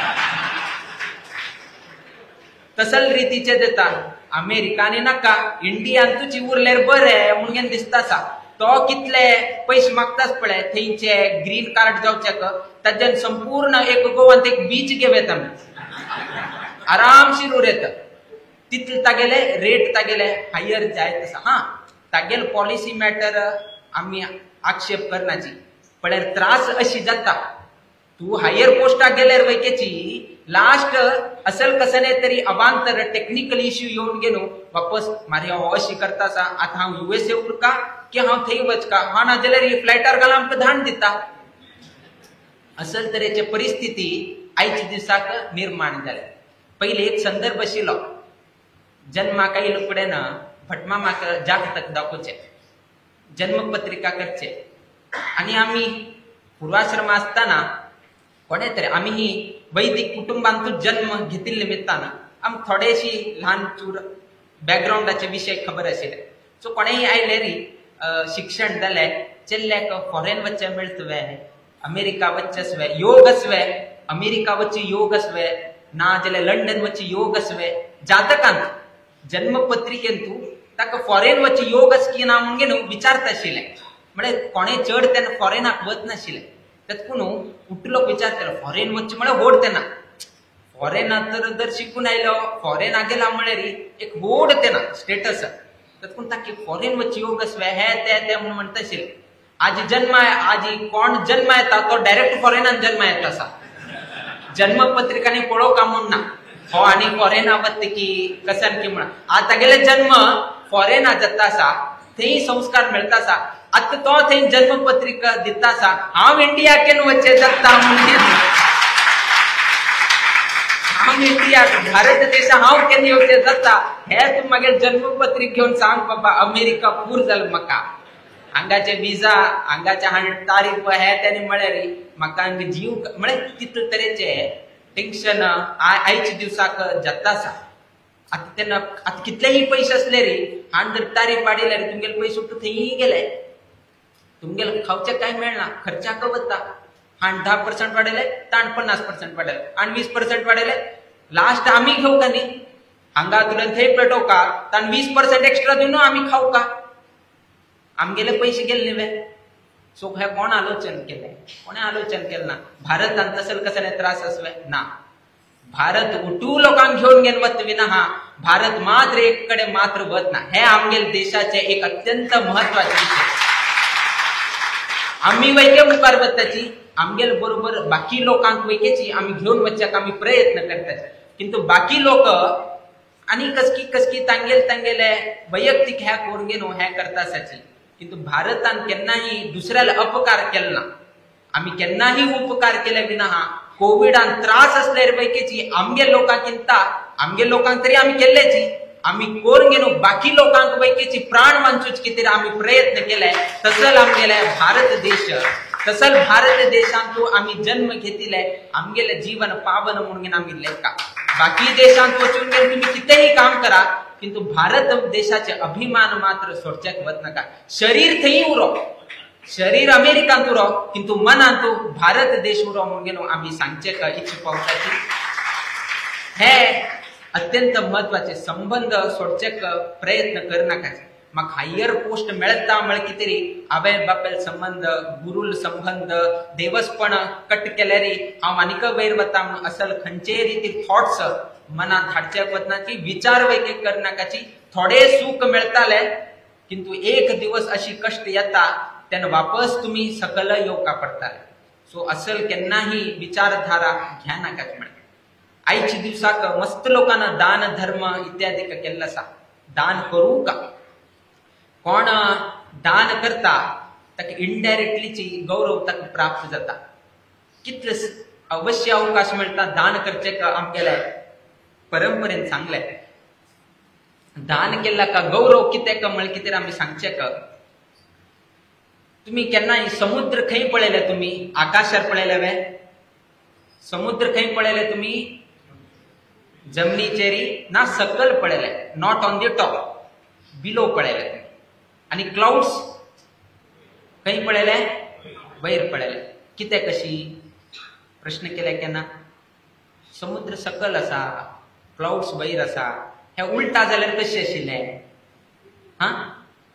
तसल रितीचे दिता. अमेरिकानी नाका, इंडियांतूच उरल्यार बरें म्हणून दिसता आसा. तो कितले पयशे मागताच पळय, थंयचे ग्रीन कार्ड जावचेक ताज्यान संपूर्ण एक गोवांत एक बीच घेव येता, आरामशीर उरयता. तितले तागेले रेट तागेले हायर जायत आसा. हां, तागेल पॉलिसी मॅटर आमी आक्षेप करनाची, पळयार त्रास अशी जाता. तूं हायर पोस्टाक गेल्यार वैकेची लास्ट असल कसने तरी अवांतर टेक्निकल इश्यू येवन गेलो वापस मारे हांव अशी करता आसा, आतां हांव युएसए उरका की हांव थंय वचका, हांव ना जाल्यार फ्लायटार घाल आमकां धाड दिता. असल तरेचे परिस्थिती आयच्या दिसाक निर्माण जाल्या. पयलीं एक संदर्भ आशिल्लो, जन्माक आयिल्ले कडेन भटमामाक जातक दाखोवचें, जन्मपत्रिका करचे. आनी आमी पूर्वाश्रम आसतना कोणे तरी आमी ही वैदिक कुटुंबांतूच जन्म घेतिल्ले निमित्तान आमकां थोडेशी ल्हान चूर बॅकग्रावंडाचे विशय खबर आशिल्ले. सो कोणेय आयले री शिक्षण जालें, चेल्ल्याक फॉरेन वचचें मेळटलें, अमेरिका वचचें योग आसवे, अमेरिका वचचे योग आसवे, ना जाल्यार लंडन वचचे योग आसवे. जातकांत जन्मपत्रिकेंतू ताका फॉरेन वचचे योग आसा की ना म्हणून न्हू विचारता आशिल्लें. म्हळ्यार कोणें चड तेन्ना फॉरेनाक वचनाशिल्लें. तेतकून उठलो विचारतालो फॉरेन वचचें म्हळ्यार व्हड तेन्ना, फॉरेना तर जर शिकून आयलो फॉरेना गेला म्हळ्यार एक व्हड तेन्ना स्टेटस. तेतकून ताका फॉरेन वचचे योग आसवे हे ते ते म्हणून म्हणटा आशिल्लें. आजी जन्मा आजी कोण जन्मा येता तो डायरेक्ट फॉरेनान जन्मा येता आसा, जन्मपत्रिकांनी पळोवका म्हूण ना हो आनी फॉरेना वता की कसन की म्हण. आतां तागेले जन्म फॉरेना जाता आसा, थंय संस्कार मेळटा आसा. आतां तो थंय जन्मपत्रिका दिता आसा, हांव इंडिया केन्ना वचचें जाता म्हणून, हांव इंडिया भारत देशा हांव केन्ना येवचें जाता हे तूं मागीर जन्मपत्रिका घेवन सांग बाबा अमेरिका पूर जालें म्हाका, हांगाचे विजा हांगाचे हांगा तारीख हे तेणी म्हळ्यार म्हाका हांगा जीव म्हळ्यार तितले तरेचे टेन्शन आयच्या दिवसाक जाता आसा. आतां तेन्ना आतां कितलेय पयशे आसले रे, हांवें जर तारीख वाडयल्यार तुमगेले पयशे उठून थंय गेले, तुमगेले खावचें कांय मेळना, खर्चाक वता. हांवें 10% वाडयले, ताण 50% वाडयले, आनी 20% वाडयले, लास्ट आमी घेवका न्ही, हांगा तुल्यान थंय पेटोवका, ताण 20% एक्स्ट्रा दिवन आमी खावका, आमगेले पयशे गेले न्ही. सो हे कोण आलोचन केलें, कोणें आलोचन केलें ना. भारतान तसल कसले त्रास आसवे ना, भारत उठू लोकांक घेवन घेवन वत विना हा, भारत मात्र एक कडेन मात्र वत ना. हे आमगेले देशाचे एक अत्यंत महत्वाचे विशय. आमी वैके मुखार वताची आमगेल बरोबर बाकी लोकांक वैकेची आमी घेवन वचच्याक आमी प्रयत्न करताची, किंतु बाकी लोक आनी कसकी कसकी तांगेल तांगेले वैयक्तिक ह्या करून घेवन हें करता आसाची. किंतु भारतान केन्नाही दुसऱ्याला अपकार केलो ना, आमी केन्नाही उपकार केले विना हा. कोविडान त्रास असल्यार पैकीची आमगे लोकांक किंता आमगे लोकांक तरी आमी केल्लेची आमी कोण घेवन बाकी लोकांक पैकीची प्राण वांचूच कितें आमी प्रयत्न केले. तसल आमगेले भारत देश, तसल भारत देशांत आमी जन्म घेतिले, आमगेले जीवन पावन म्हणून आमी लेखा. बाकी देशांत वचून घेवन तुम्ही कितेंही काम करा, किंतु भारत देशाचे अभिमान मात्र सोडच्याक वत नाका. शरीर थंय उरो, शरीर अमेरिकांत उरो, किंतु मनांत भारत देश उरो म्हणून आमी सांगचे इच्छा पावताची. हे अत्यंत महत्वाचे संबंध सोडचेक प्रयत्न करनाकाचे. म्हाका हायर पोस्ट मेळता म्हळ्यार कितें तरी आवय बापायल संबंध, गुरूल संबंध, देवस्पण कट केल्यार हांव आनीक वयर वता म्हणून असल खंयचेय रिती थॉट्स मनांत हाडच्याक वतना की विचार वैके करनाकाची. थोडे सुख मेळताले किंतु एक दिवस अशी कष्ट येता तेन्ना वापस तुमी सकल येवका पडटाले. सो असल केन्नाही विचारधारा घ्या नाकाच. म्हळ्यार आयच्या दिवसाक मस्त लोकांना दान धर्म इत्यादी केल्लो आसा. दान करू का कोण दान करता ताका इनडायरेक्टलीची गौरव ताका प्राप्त जाता. कितले अवश्य अवकाश मेळटा दान करचे आमगेले परंपरेन सांगले. दान केल्ला का गौरव कितें का म्हळ्यार कितें आमी सांगचे का. तुम्ही केन्नाय समुद्र खंय पळयले? तुमी आकाशार पळयले वे? समुद्र खंय पळयले तुमी? जमनीचेरी ना सकल पळयले, not on the top, below पळयले तुमी. आनी क्लाउड्स खंय पळयले? वयर पळयले. कितें कशी प्रश्न केले केन्ना? समुद्र सकल आसा, क्लाउड्स वयर आसा, हे उल्टा जाल्यार कशें आशिल्लें? हां,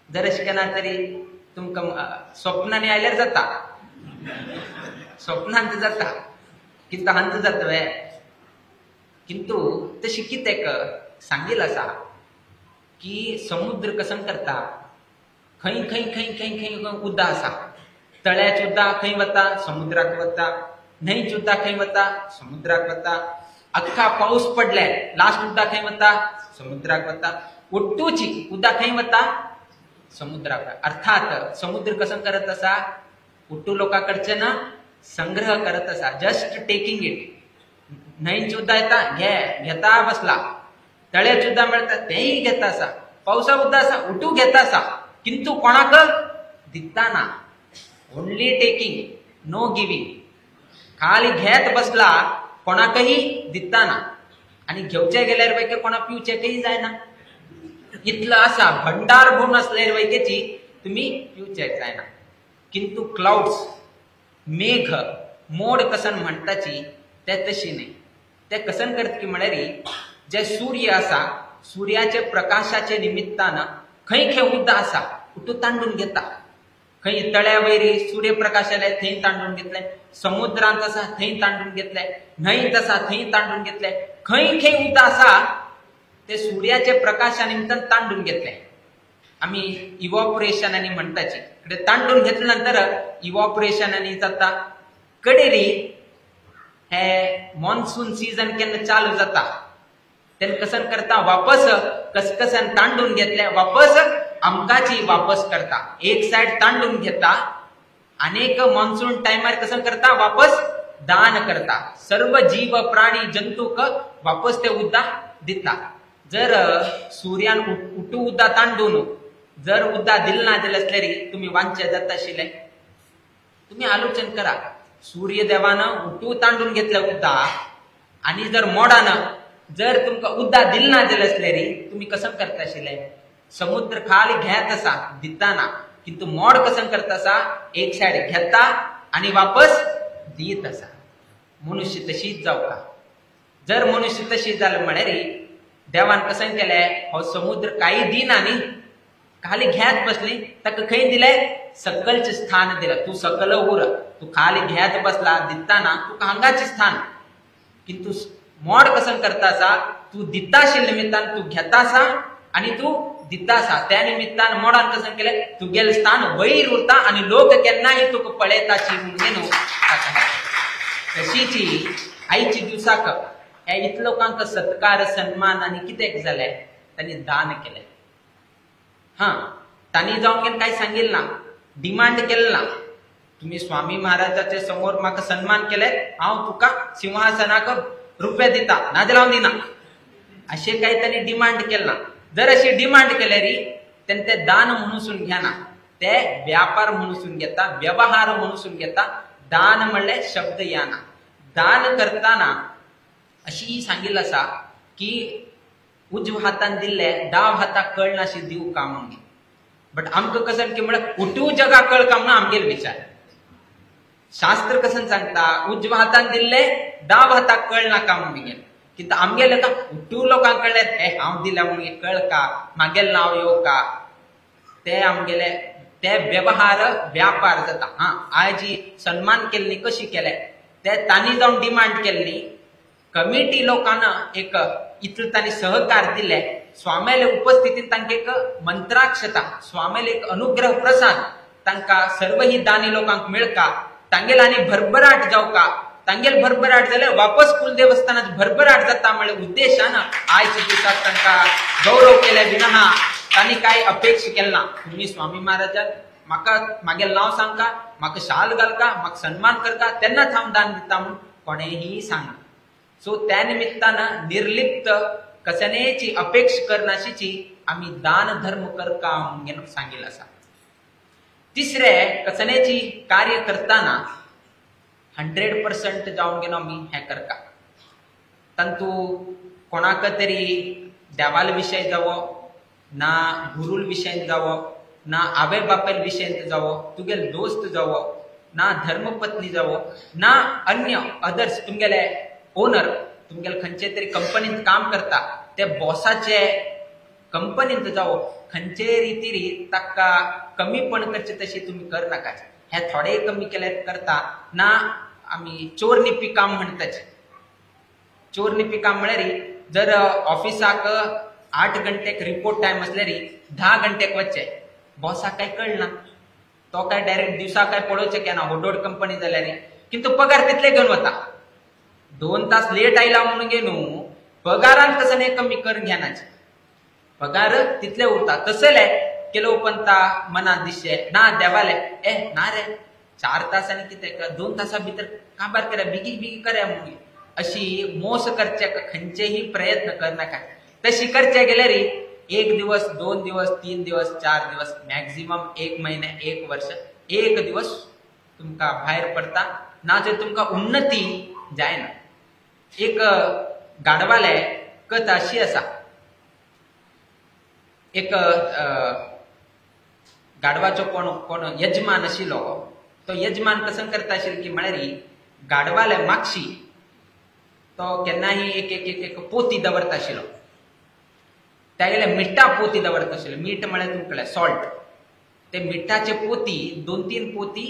जर अशें केन्ना तरी तुमकां स्वप्नांनी आयल्यार जाता, स्वप्नांत जाता, किंतु हांत जाता वे? किंतु तशी कितें सांगील आसा की समुद्र कसं करता, खंय खंय खंय खंय खंय उदक आसा. तळ्याचे उदक खंय वता? समुद्राक वता. न्हंयचे उदक खंय वता? समुद्राक वता. अख्खा पावस पडले लास्ट उदक खंय वता? समुद्राक वता. ఒట్టుची उदक खंय वता? समुद्राक. अर्थात समुद्र कसं करत आसा? उट्टू लोकांकडचे ना संग्रह करत आसा, जस्ट टेकिंग it. न्हंयचे उदक येता, घे घेता बसला. तळ्याचे उदक मेळटा तेंय घेता आसा. पावसा उदक आसा उटू घेता आसा, किंतु कोणाक दिता ना. Only taking, know giving. खाली घेत बसला, कोणाकही दिता ना. आनी घेवचे गेल्यार वैके कोणा पिवचेकय जायना. इतलो आसा भंडार भरून असल्यार वैकेची तुमी पिवचेक जायना. किंतु क्लाउड्स, मेघ, मोड कसन म्हणटाची ते तशी न्हय. ते कसन करत की म्हळ्यार जे सूर्य आसा, सूर्याचे प्रकाशाचे निमित्तान खंय खंय उदक आसा उठू तांडून घेता. खंय तळ्या वयर सूर्यप्रकाश आले थंय तांडून घेतले, समुद्रांत आसा थंय तांडून घेतले, न्हंयत आसा थंय तांडून घेतले, खंय खंय उदक आसा ते सूर्याचे प्रकाशा निमित्तान तांडून घेतले. आमी इवॉपरेशन आनी म्हणटाची तांडून घेतले नंतर इवॉपरेशन आनी जाता. कडेरी हे मॉन्सून सीजन केन्ना चालू जाता तेन्ना कसन करता, वापस कसकसन तांडून घेतले, वापस आमकाची वापस करता. एक सायड तांडून घेता अनेक मॉन्सून टायमार कसन करता, वापस दान करता. सर्व जीव प्राणी जंतूक वापस ते उदक दिता. जर सूर्यान उठू उदक तांडून जर उदक दिल ना जाल्यार आसल्यार तुमी वांचे जाता आशिल्ले. तुमी आलोचन करा, सूर्यदेवान उठू तांडून घेतले उदक आनी जर मोडान जर तुमकां उदक दिल ना जाल्यार आसल्यार तुमी कसं करता आशिल्ले? समुद्र खाली घेत आसा दिता ना, किंतु मोड कसं करता आसा, एक सायड घेता आनी वापस दीत आसा. मनुष्य तशीच जावका. जर मनुष्य तशी जालें म्हळ्यार देवान कसं केलें, हो समुद्र कांय दिना न्ही, खाली घेत बसली, ताका खंय दिलें? सकलचें स्थान दिलें. तूं सकल उर, तूं खाली घेत बसला दिता ना, तुका हांगाचें स्थान. किंतु मोड कसं करता आसा, तूं दिता आशिल्ल्या निमित्तान तूं घेता आसा आनी तूं दिता आसा. त्या निमित्तान मोडान कसं केलें तुगेलें स्थान वयर उरता आनी लोक केन्नाय तुका पळयताची म्हणून न्हू. तशीची आयच्या दिवसाक ह्या इतले लोकांक सत्कार सन्मान आनी कितें जालें तांणी दान केलें. हां, तांणी जावन काय सांगिल्लें ना, डिमांड केलें ना, तुम्ही स्वामी महाराजाचे समोर म्हाका सन्मान केले हांव तुका सिंहासनाक रुपया दिता नाजाल्यार हांव दिना, अशें काय तांणी डिमांड केलें ना. जर अशी डिमांड केल्यारी तेन्ना ते दान म्हणून घेना, ते व्यापार म्हणून घेता, व्यवहार म्हणून घेता. दान म्हणल्यार शब्द येना. दान करताना अशी सांगिल्लें आसा की उजव्या हातान दिल्ले दाव हाताक कळनाशी दिवं का म्हणून. बट आमकां कसं की म्हळ्यार उठू जगा कळ का म्हणून आमगेले विचार. शास्त्र कसं सांगता उजव्या हातान दिल्ले दाव हाताक कळना म्हणून गेले. कित्याक आमगेले का उठू लोकांक कळ्ळें हे हांव दिल्या म्हणून कळ का, मागेल नांव येवं का, ते आमगेले ते व्यवहार व्यापार जाता. हां, आयजी सन्मान केल्ली कशी केले ते तांणी जावन डिमांड केल्ली, कमिटी लोकांना एक इतले तांणी सहकार दिले, स्वाम्याले उपस्थितीन तांकां एक मंत्राक्षता, स्वाम्याले एक अनुग्रह प्रसाद तांकां सर्व ही दानी लोकांक मेळका, तांगेल आनी भरभराट जावका, तांगेल भरभराट जाल्यार वापस कुलदेवस्थानात भरभराट जाता म्हळ्या उद्देशान आयच्या दिसाक तांकां गौरव केल्या विना तांणी कांय अपेक्षा केली ना. तुमी स्वामी महाराजान म्हाका मागेल नांव सांगका, म्हाका शाल घालका, म्हाका सन्मान करका, तेन्नाच हांव दान दिता म्हूण कोणेंय सांगना. सो त्या निमित्तान निर्लिप्त कसनेची अपेक्षा करनाशीची आमी दान धर्म करका म्हणून सांगिल्लें आसा. तिसरें, कसनेची कार्य करतना 100% जावन गेलो आमी हें करका. तातूंत कोणाक तरी देवाल विशय जावो ना, गुरूल विशयन जावो ना, आवय बापायल विशयन जावो, तुगेल दोस्त जावो ना, धर्मपत्नी जावो ना, अन्य अदर्स तुमगेले ओनर, तुमगेले खंयचे तरी कंपनींत काम करता ते बॉसाचे कंपनींत जावो, खंयचे रितीरी ताका कमीपण करचे तशी तुमी कर नाकाचे. हे थोडे कमी केले करता ना. आमी चोर निपी काम म्हणटाचे. चोर निपी काम म्हळ्यार जर ऑफिसाक 8 घंटेक रिपोर्ट टायम आसल्यार 10 घंटेक वचचे, बॉसाक काय कळना, तो काय डायरेक्ट दिवसा काय पळोवचें केना होडोड कंपनी जाल्यार, किंतु पगार तितले घेवन वता. 2 तास लेट आयला म्हणून गे न्हू पगारान कसं नाही कमी करून घेनाचे, पगार तितले उरता. तसले केलो पंता मनात दिशे ना देवाले ए ना रे 4 तास आनी कितें 2 तासा भितर काबार करा, बेगी बेगी करा म्हणून अशी मोस करचे खंयचेही प्रयत्न करनाका. तशी करचे गेल्यार 1 दिवस 2 दिवस 3 दिवस 4 दिवस मॅक्झिमम 1 महिने 1 वर्ष 1 दिवस तुमकां भायर पडता ना जर तुमकां उन्नती जायना. एक गाडवाले कथा अशी आसा. एक गाडवाचो कोण कोण यजमान आशिल्लो, तो यजमान कसं करता आशिल्लो की म्हळ्यार गाडवाले मागशी तो केन्नाय एक एक एक एक पोती दवरता आशिल्लो, तागेले मिठा पोती दवरता आशिल्लो. मीठ म्हळ्यार तुमकां सॉल्ट, ते मिठाचे पोती 2-3 पोती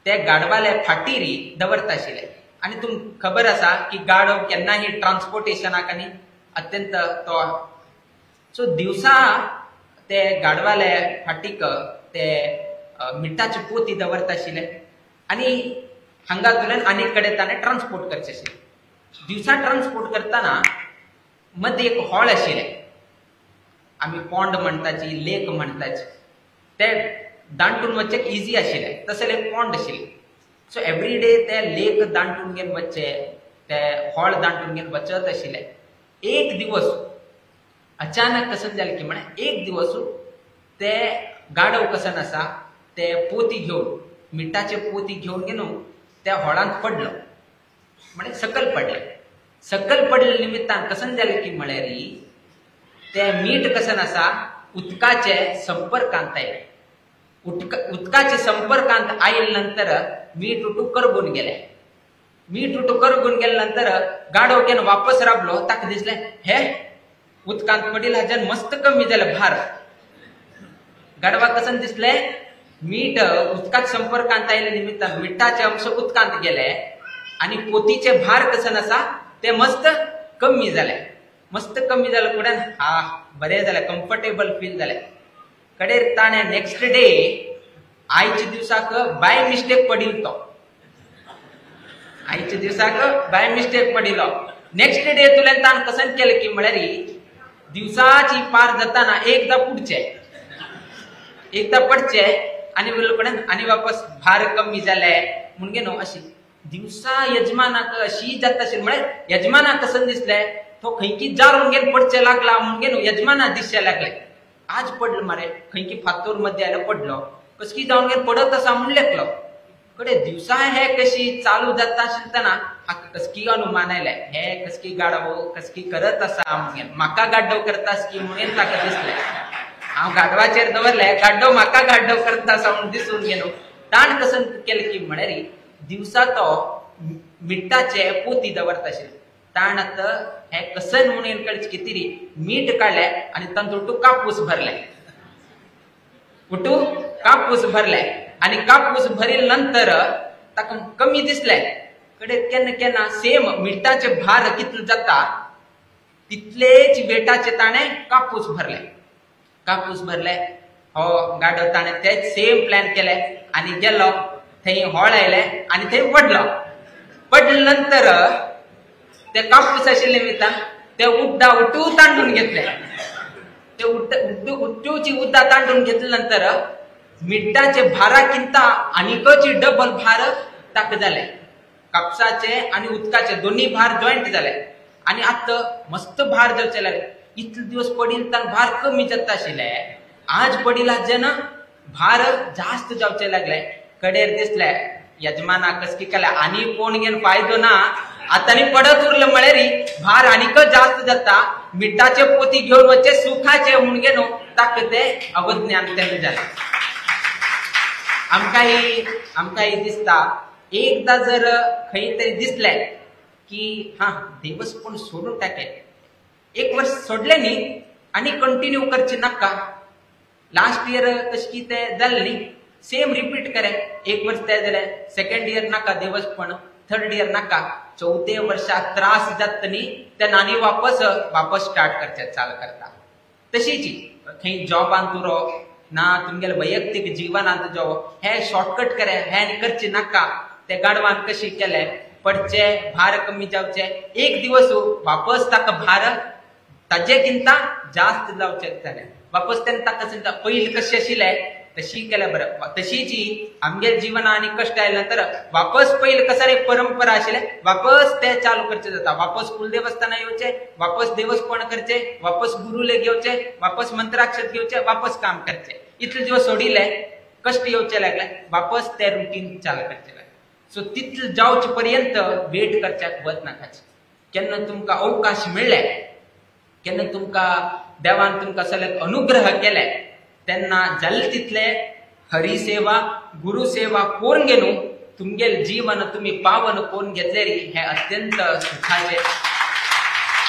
ते गाडवाले फाटीरी दवरता आशिल्ले. आनी तुमकां खबर आसा की गाडव केन्नाय ट्रान्सपोर्टेशनाक आनी अत्यंत तो सो दिवसा ते गाडवाले फाटीक ते मिठाची पोती दवरता आशिल्ले आनी हांगातल्यान आनी कडेन ताणें ट्रान्सपोर्ट करचें आशिल्लें. दिवसा ट्रान्सपोर्ट करतना मदीं एक हॉल आशिल्लें, आमी पॉन्ड म्हणटाची, लेक म्हणटाची, ते दांटून वचचें इजी आशिल्लें, तसलें एक पॉन्ड आशिल्लें. सो एवरी डे ते लेक दांटून घेवन वचचें, ते हॉल दांटून घेवन वचत आशिल्लें. एक दिवस अचानक कसं जालें की म्हळ्यार एक दिवस ते गाडव कसन आसा ते पोती घेवन, मिठाचे पोती घेवन घेवन त्या हॉलांत पडलो, म्हळ्यार सकल पडले. सकल पडले निमित्तान कसन जालें की म्हळ्यार ते मीठ कसन आसा उदकाचे संपर्कांत आयलें. उदकाचे संपर्कांत आयले नंतर मीठ उठू करगून गेले. मीठ उठू करगून गेले नंतर गाडव केन वापस राबलो, ताका दिसलें हे उदकांत पडिल हाज्यान मस्त कमी जालें भार. गाडवाक कसन दिसलें मीठ उदकात संपर्कांत आयले निमित्तान मिठाचे अंश उदकांत गेले आनी पोतीचे भार कसन आसा ते मस्त कमी जाले. मस्त कमी जाले फुडें हा बरें जालें, कम्फर्टेबल फील जालें. कडेर ताणें नेक्स्ट डे आयच्या दिवसाक बाय मिस्टेक पडिल्लो तो, आयच्या दिवसाक बाय मिस्टेक पडिल्लो. नेक्स्ट डे तुल्यान ताण कसन केलें की म्हळ्यार दिवसाची पार जाताना एकदा पुडचे, एकदा पडचे आनी उरले कडेन आनी वापस भार कमी जाले म्हणगे न्हू. अशी दिवसा यजमानाक अशी जाता आशिल्ली म्हळ्यार यजमानाक कसन दिसलें तो खंयकी जारून घेवन पडचे लागला म्हणगे न्हू, यजमाना दिसचे लागले आज पडलो मरे खंयकी फातोर मध्ये आयलो पडलो कसकी जावन घेवन पडत आसा म्हूण लेखलो. कडे दिवसा हे कशी चालू जाता आशिल्तना हाका कसकी अनुमान आयलें हे कसकी गाडवो कसकी करत आसा म्हणून म्हाका गाड्डो करता की म्हणून ताका दिसलें हांव गाडवाचेर दवरलें गाड्डो म्हाका गाड्डो करता आसा म्हूण दिसून गेलो. ताण कसन केलें की म्हळ्यार दिवसा तो मिठाचे पोती दवरता आशिल्ले, ताण आतां हे कसन म्हणून कळचे कितें मीठ काडलें आनी तातूंत कापूस भरले, उठू कापूस भरले आनी कापूस भरिल नंतर ताका कमी दिसले. कडे केन्ना केन्ना सेम मिठाचे भार कितले जाता तितलेच वेटाचे ताणें कापूस भरले, कापूस भरले हो गाडो ताणें तेच सेम प्लॅन केले आनी गेलो थंय होळ आयले आनी थंय पडलो. पडले नंतर ते कापूस आशिल्ले निमित्तान ते उड्डा उठू तांडून घेतले, ते उड्डूची उद्दा तांडून घेतले नंतर मिठाचे भाराकिंता आनीकची डबल भार ताका जाले, कापसाचे आनी उदकाचे दोन्ही भार जॉयंट जाले आनी आतां मस्त भार जावचे लागले. इतले दिवस पडील तान भार कमी जाता आशिल्ले, आज पडील जेन्ना भार जास्त जावचे लागले. कडेर दिसले यजमाना कसकी केल्या आनी कोण घेवन फायदो ना, आतां आनी पडत उरले म्हळ्यार भार आनीक जास्त जाता, मिठाचे पोती घेवन वचचे सुखाचे म्हूण न्हू ताका तें अवज्ञान तेन्ना जालें. आमकांय दिसता एकदां जर खंय तरी दिसलें की हा देवस्पण सोडून टाके, एक वर्स सोडलें न्ही आनी कंटिन्यू करचें नाका, लास्ट इयर कशें कितें जालें न्ही सेम रिपीट करे, एक वर्स तें जालें सेकेंड इयर नाका देवस्पण, थर्ड इयर नाका, चवथे वर्सा त्रास जाता न्ही तेन्ना आनी वापस वापस स्टार्ट करचें चाल करता. तशीच खंय जॉबांत उरो ना तुमगेले वैयक्तीक जिवनांत जो हे शॉर्टकट करे हे आनी करचें नाका. ते गाडवान कशी केले पडचे भार कमी जावचे, एक दिवस वापस ताका भार ताजे किंता जास्त जावचे जालें, वापस तेन्ना ताका चिंता पयलीं कशें आशिल्लें तशी केल्यार बरें. तशीच आमगेले जिवना आनी कश्ट आयले नंतर वापस पयलीं कसं एक परंपरा आशिल्लें वापस ते चालू करचें जाता, वापस कुलदेवस्थाना येवचें, वापस देवस्पण करचें, वापस गुरुले घेवचें, वापस मंत्राक्षर घेवचें, वापस काम करचें. इतले दिवस सोडिल्ले कश्ट येवचे लागले वापस ते रुटीन चालू करचें लागलें. सो तितले जावचे पर्यंत वेट करच्याक वच नाकाचे. केन्ना तुमकां अवकाश मेळ्ळे, केन्ना तुमकां देवान तुमकां सगळ्याक अनुग्रह केले तेन्ना जाले तितले हरिसेवा गुरुसेवा करून घेवन तुमगेले जीवन तुमी पावन करून घेतले रे हे अत्यंत सुखाचे.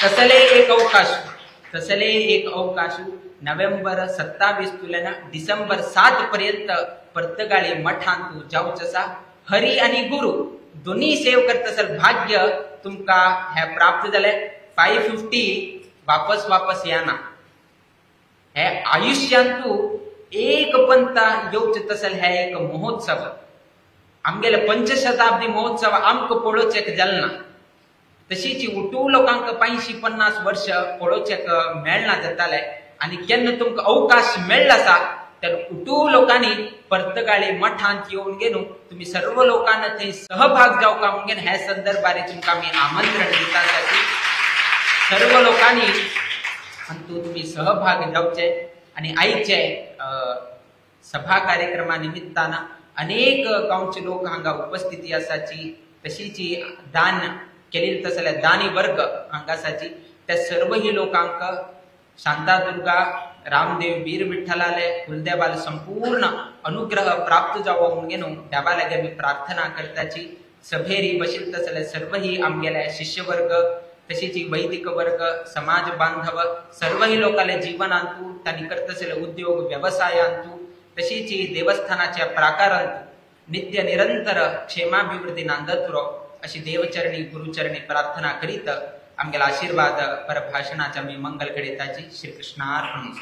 तसले एक अवकाश, तसले एक अवकाश नोव्हेंबर 27 तुल्यान डिसेंबर 7 पर्यंत पर्तगाळी मठांत जावचो आसा. हरी आनी गुरु दोन्ही सेव करता भाग्य तुमकां हे प्राप्त जालें. 550 वापस वापस येना हे आयुष्यांतू एक पंथा येवचें तसले हे एक महोत्सव आमगेले पंचशताब्दी महोत्सव आमकां पळोवचेक जालें ना, तशीच उठू लोकांक 85-50 वर्ष पळोवचेक मेळना जातालें आनी केन्ना तुमकां अवकाश मेळ्ळो आसा तेन्ना उठू लोकांनी पर्तगाळी मठांत येवन घेवन तुमी सर्व लोकांना थंय सहभाग जावका म्हणून हे संदर्भार तुमकां आमी आमंत्रण दिता. सर्व लोकांनी हातूंत तुमी सहभाग जावचे आनी आयचे सभा कार्यक्रमा निमित्तान अनेक गांवचे लोक हांगा उपस्थिती आसाची, तशीच दान केलेले तसले दानी वर्ग हांगा आसाची. त्या सर्वही लोकांक शांतादुर्गा रामदेव वीर विठ्ठलाले कुलदेवाले संपूर्ण अनुग्रह प्राप्त जावो म्हणून देवा लागीं आमी प्रार्थना करताची. सभेरी बशिल्ले तसले सर्वही आमगेले शिष्यवर्ग तशीच वैदिक वर्ग समाज बांधव सर्वही लोकांले जीवनांतू तांणी करतसले उद्योग व्यवसायांतू तशीच देवस्थानाच्या प्राकारांतू नित्य निरंतर क्षेमाभिवृद्धी नांदत उरो अशी देवचरणी गुरुचरणी प्रार्थना करीत आमगेला आशीर्वाद पर भाशणाच्या आमी मंगल घडयताची. श्री कृष्णार्पण.